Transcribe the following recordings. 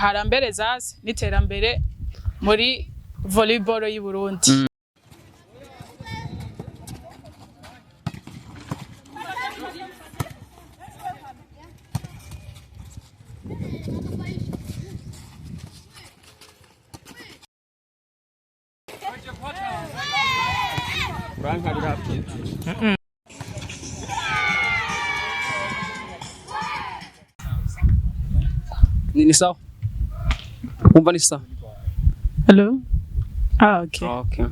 Harambere Les As n'iterambere muri volleyball y'u Burundi. Ni sawa, wumva ni sawa? Hello. Ah, okay. Okay.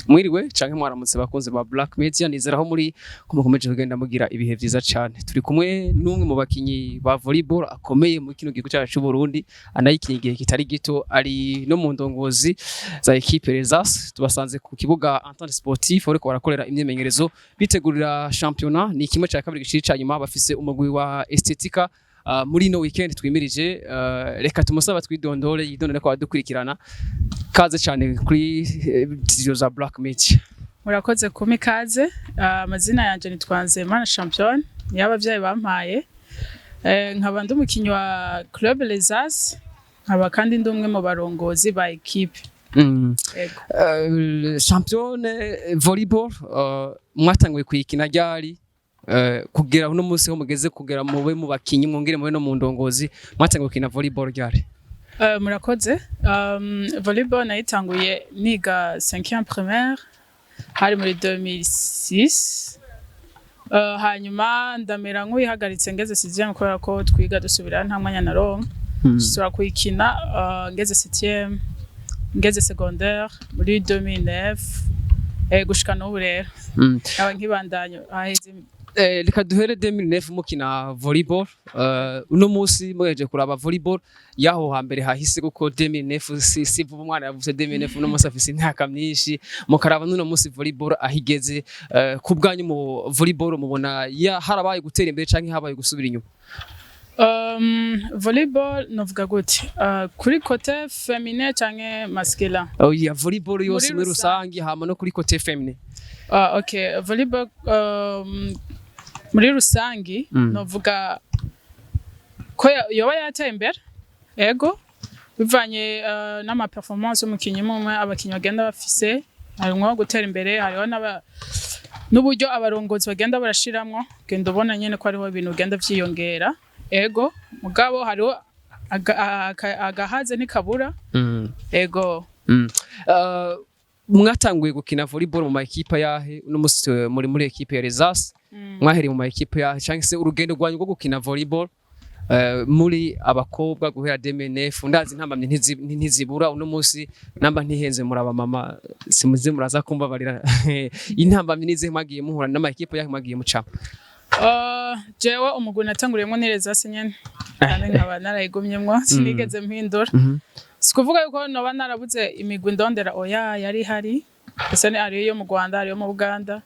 Mwiriwe canke mwaramutse, bakunze ba Black Media. Nizera aho muri ko mukomeje kugenda mugira ibihe vyiza cane. Turi kumwe n'umwe mu bakinyi ba volleyball akomeye muri kino gihugu cyacu cy'u Burundi, anayikinye igihe kitari gito, ari no mu ndongozi za équipe Les As. Tubasanze ku kibuga Entente Sportif, ariko barakorera imyimenyerezo bitegurira championnat. Ni kimwe cya kabiri gishiri ca nyuma, bafise umugwi wa Estetica muri no weekend twimirije. Reka tumusaba twidondore, yidondore ko abadukurikirana. Kaze cyane kuri studio za Black Media. Murakoze kumpa ikaze. Amazina yanje nitwa Nzeyimana Champion, niyo abavyeyi bampaye. Nkaba ndi umukinyi wa Club Les As, nkaba kandi ndi umwe mu barongozi ba équipe. Ego. Championne, volleyball mwatanguye kuyikina ryari, kugera uno munsi ho mugeze, kugera mube mu bakinyi, mwongere mube no mu ndongozi? Mwatanguye gukina volleyball ryari? Murakoze. Volleyball nayitanguye niga 5e primaire, hari muri 2006. Hanyuma ndamera nk'uyihagaritse ngeze 6e, kubera ko twiga dusubira, nta mwanya naronka. Nsubira kuyikina ngeze 7e, ngeze secondaire muri 2009, gushika n'ubu rero nkaba nkibandanya, haheze. Reka duhere 2009 mukina volleyball. Uno munsi muheje kuraba volleyball yaho hambere hahise, kuko 2009 si vuba, umwana yavuze 2009, uno munsi afise imyaka myinshi. Mukaraba n'uno munsi volleyball ahigeze, ku bwanyu mu volleyball mubona ya harabaye gutera imbere canke habaye gusubira inyuma? Volleyball novuga gute, kuri côté féminin canke masculin? Oh, ya volleyball yose Muri muri rusangi, hama no kuri côté féminin. Okay, volleyball muri rusangi novuga ko yoba yateye imbere, ego, bivanye n'ama performance y'umukinyi umwe, abakinyi bagenda bafise, harimwo gutera imbere, hariho n'uburyo abarongozi bagenda barashiramwo, genda ubona nyene ko hariho ibintu bigenda vyiyongera. Ego, mugabo hariho agahaze ntikabura. Ego. Mwatanguye gukina volleyball mu ma équipe yahe? Uno munsi muri équipe ya Les As. Mwahereye mu ma équipe yahe, cyangwa se urugendo rwanyu rwo gukina volleyball muri abakobwa guhera 2009? Ndazi intambamye ntizibura. Uno munsi namba ntihenze muraba mama, simuze muraza kumbabarira. Intambamye nize mwagiye muhura n'ama équipe yahe mwagiye mucamo? Jewe umugwi natanguriyemwo ni Les As nyene, kandi nkaba narayigumyemwo, sinigeze mpindura. Si kuvuga yuko noba narabuze imigwi ndondera, oya, yari ihari, ese ni hariyo iyo mu Rwanda, hariyo mu Buganda,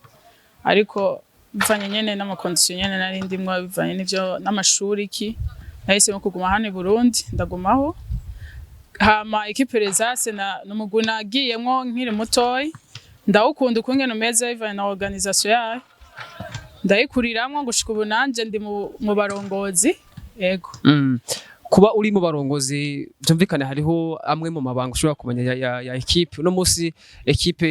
ariko bivanye nyene n'ama conditions nyene nari ndimwo, bivanye n'ivyo n'amashuri iki, nahisemo kuguma hano i Burundi, ndagumaho. Hama équipe Les As na n'umugwi nagiyemwo nkiri mutoyi, ndawukunda ukungene umeze, bivanye na organisation yayo, ndayikuriramwo gushika ubu, nanje ndi mu barongozi. Ego. Kuba uri mu barongozi, byumvikane hariho amwe mu mabanga ushobora kumenya ya équipe. Uno munsi équipe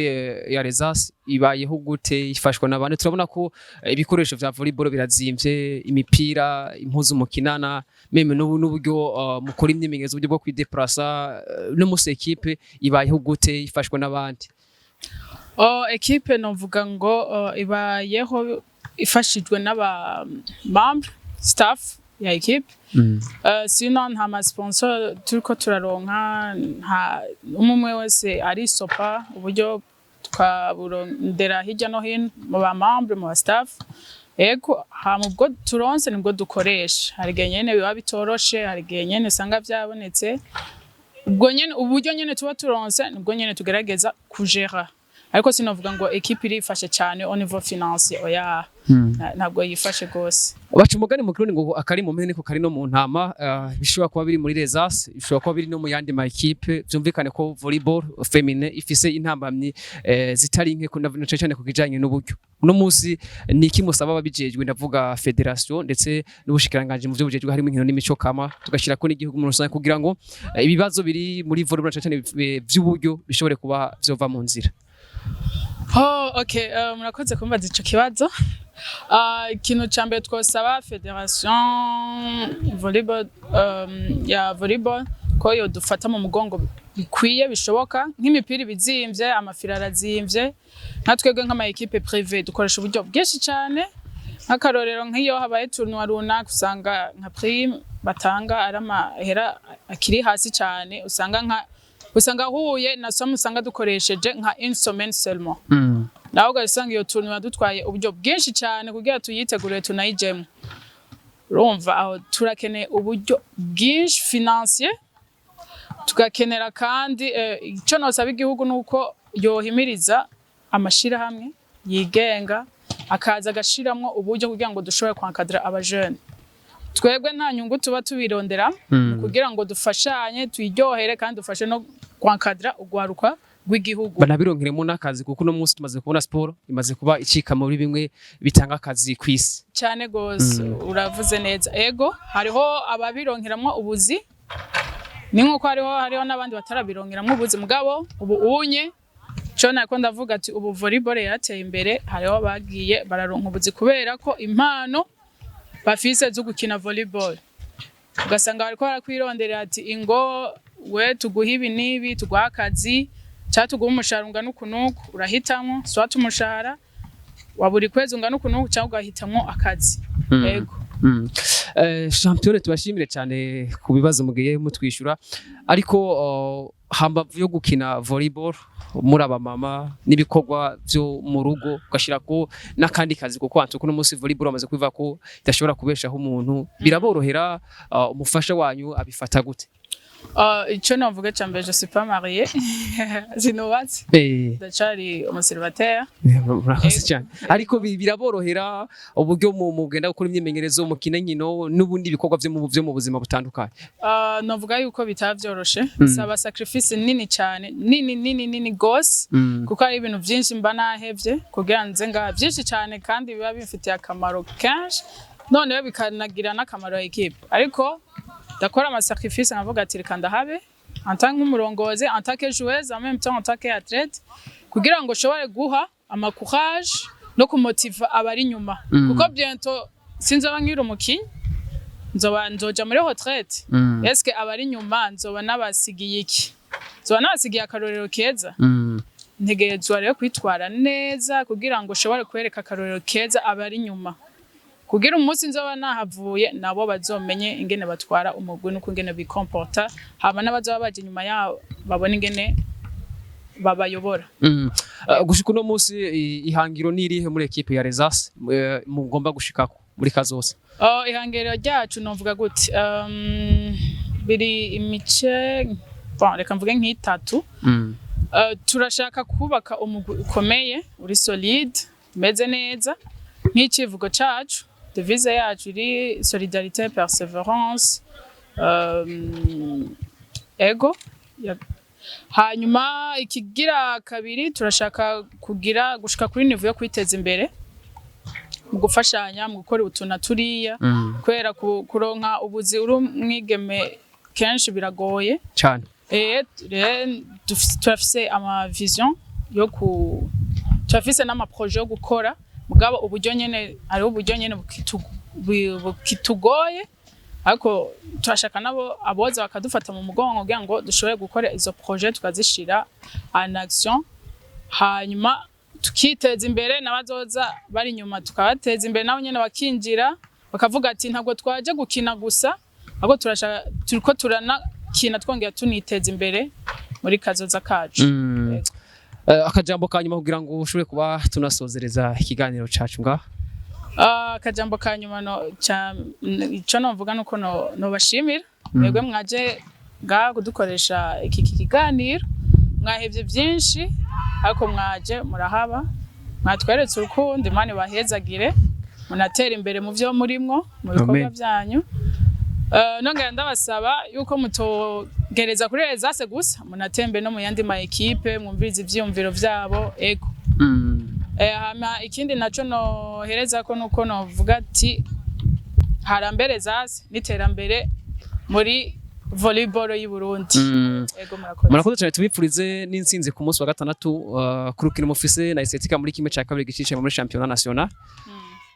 ya Les As ibayeho gute? Ifashwa n'abandi? Turabona ko ibikoresho vya volleyball birazimvye, imipira, impuzu mukinana, même n'uburyo mukora imyimenyerezo, uburyo bwo kwideplasa. Uno munsi équipe ibayeho gute? Ifashwa n'abandi? Oh, équipe novuga ngo ibayeho ifashijwe n'aba membre staff ya équipe. Sinon nta ma sponsor turiko turaronka, nta umwe umwe wese arisopa, uburyo tukaburondera hirya no hino mu ba membre, mu ba staff. Ego, hama ubwo turonse nibwo dukoresha. Hari igihe nyene biba bitoroshe, hari igihe nyene usanga vyabonetse, ubwo nyene uburyo nyene tuba turonse nibwo nyene tugerageza kujera. Ariko sinovuga ngo équipe irifashe cyane au niveau financier, oya. Ntabwo yifashe gose. Baca umugani mu Kirundi ngo akari mu mpene niko kari no mu ntama. Bishobora kuba biri muri Les As, bishobora kuba biri no mu yandi ma équipe. Vyumvikane ko volleyball féminin ifise intambamyi zitari nke, na cane cane ku kijanye n'uburyo. Uno munsi ni iki musaba ababijejwe, ndavuga fédération ndetse n'ubushikiranganji mu vyo bujejwe harimo inkino n'imico kama, tugashirako n'igihugu muri rusange, kugira ngo ibibazo biri muri volleyball, na cane cane vy'uburyo, bishobore kuba vyova mu nzira? Oh, okay, murakoze kumbaza ico kibazo. Ikintu ca mbere twosaba fédération volleyball, ya volleyball, ko yodufata mu mugongo bikwiye bishoboka. Nk'imipira ibizimvye, ama filets arazimvye. Nka twebwe nk'ama équipe privé dukoresha uburyo bwinshi cane. Nk'akarorero, nk'iyo habaye tournoi runaka, usanga nka prime batanga ari amahera akiri hasi cane, usanga ahuye na somme usanga dukoresheje nka une semaine seulement. Nawe ugasanga iyo tournoi dutwaye uburyo bwinshi cyane kugira tuyitegure tunayijemo. Urumva aho turakeneye uburyo bwinshi financier. Tugakenera kandi, icyo nosaba igihugu nuko yohimiriza amashirahamwe yigenga akaza agashiramwo uburyo kugira ngo dushobore kwankadira abajene. Twebwe nta nyungu tuba tubirondera, kugira ngo dufashanye, tuyiryohere kandi dufashe no kwankadira urwaruka rw'igihugu. Banabironkeremo n'akazi, kuko uno munsi tumaze kubona siporo imaze kuba icika muri bimwe bitanga akazi ku isi. Cyane gose, uravuze neza. Ego, hariho ababironkeramwo ubuzi, ni nkuko hariho n'abandi batarabironkeramwo ubuzi. Mugabo ubu unye co nako ndavuga ati ubu volleyball yarateye imbere, hariho bagiye bararonka ubuzi kubera ko impano bafise zo gukina volleyball, ugasanga bariko barakwironderera ati ingo we tuguha ibi n'ibi, tuguha akazi cyangwa tuguha umushahara ungana uku n'uku. Urahitamwo soit umushahara wa buri kwezi ungana uku n'uku, cyangwa ugahitamwo akazi. Ego. Championne, tubashimire cyane ku bibazo mugiye mutwishyura. Ariko hambavu yo gukina volleyball, muri abamama n'ibikorwa byo mu rugo, ugashyirako n'akandi kazi, kuko wantu kuno munsi volleyball bamaze kubiva ko idashobora kubeshaho umuntu, biraborohera? Umufasha wanyu abifata gute? Icyo navuga cya mbere, je suis pas mariée, sinubatse, ndacari umu célibataire. Murakoze cyane. Ariko biraborohera uburyo mugenda gukora imyimenyerezo, mukina nkino n'ubundi bikorwa byo mu buzima butandukanye? Novuga yuko bitaba vyoroshe, bisaba sacrifice nini cyane, nini nini nini gose, kuko hari ibintu byinshi mba nahevye kugira nze ngaha, byinshi cyane, kandi biba bimfitiye akamaro kenshi, noneho bikanagira n'akamaro équipe. Ariko ndakora ama sacrifice, nkavuga ati reka ndahabe en tant nk'umurongozi, en tant que joueuse, en même temps en tant que athlète, kugira ngo nshobore guha ama courage no kumotiva abari inyuma, kuko bientôt sinzoba nkiri umukinyi, nzoba nzoja muri retraite. Est-ce que abari inyuma nzoba nabasigiye iki? Nzoba nabasigiye akarorero keza? Ntegerezwa rero kwitwara neza kugira ngo ushobore kwereka akarorero keza abari inyuma, kugira umunsi nzoba nahavuye nabo bazomenye ingene batwara umugwi n'uko ingene bikomporta, hama n'abazoba baje inyuma yabo babone ingene babayobora. Gushika uno munsi, ihangiro ni irihe muri équipe ya Les As mugomba gushikako muri kazoza? Oh, ihangiro ryacu novuga gute, biri imice, bon, reka mvuge nk'itatu. Turashaka kubaka umugwi ukomeye, uri solide, umeze neza, nk'icivugo cacu, devise yacu iri solidarité, persévérance, ego. Hanyuma ikigira kabiri, turashaka kugira gushika kuri niveau yo kwiteza imbere mu gufashanya, mu gukora utu na turiya, kubera kuronka ubuzi uri umwigeme kenshi biragoye. Cyane. Turafise ama vision yo ku turafise n'ama projet yo gukora, mugabo uburyo nyene, hariho uburyo nyene bukitugoye. Ariko turashaka nabo aboza bakadufata mu mugongo kugira ngo dushobore gukora izo projet, tukazishira en action, hanyuma tukiteza imbere, n'abazoza bari inyuma tukabateza imbere, nabo nyene bakinjira bakavuga ati ntabwo twaje gukina gusa, ahubwo turashaka, turiko turanakina twongera tuniteza imbere muri kazoza kacu. Yego. Akajambo ka nyuma kugira ngo ushobore kuba tunasozereza ikiganiro cacu ngaha. Akajambo ka nyuma, no ca ico novuga nuko no nobashimira mwebwe mwaje ngaha kudukoresha iki kiganiro, mwahevye byinshi. Ariko mwaje murahaba, mwatweretse urukundo. Imana ibahezagire, munatera imbere mu vyo murimwo, mu bikorwa Amen. byanyu. Nongera ndabasaba yuko mutogereza kuri Rezase gusa, munatembe no mu yandi ma équipe, mwumvirize ivyiyumviro vyabo, ego. Hama ikindi naco nohereza ko nuko novuga ati harambere Rezase n'iterambere muri volleyball y'u Burundi. Ego, murakoze. Murakoze cyane. Tubipfurize n'intsinzi ku munsi wa gatandatu, ku rukino mufise na Estetika muri 1/2 gicishe muri championnat national.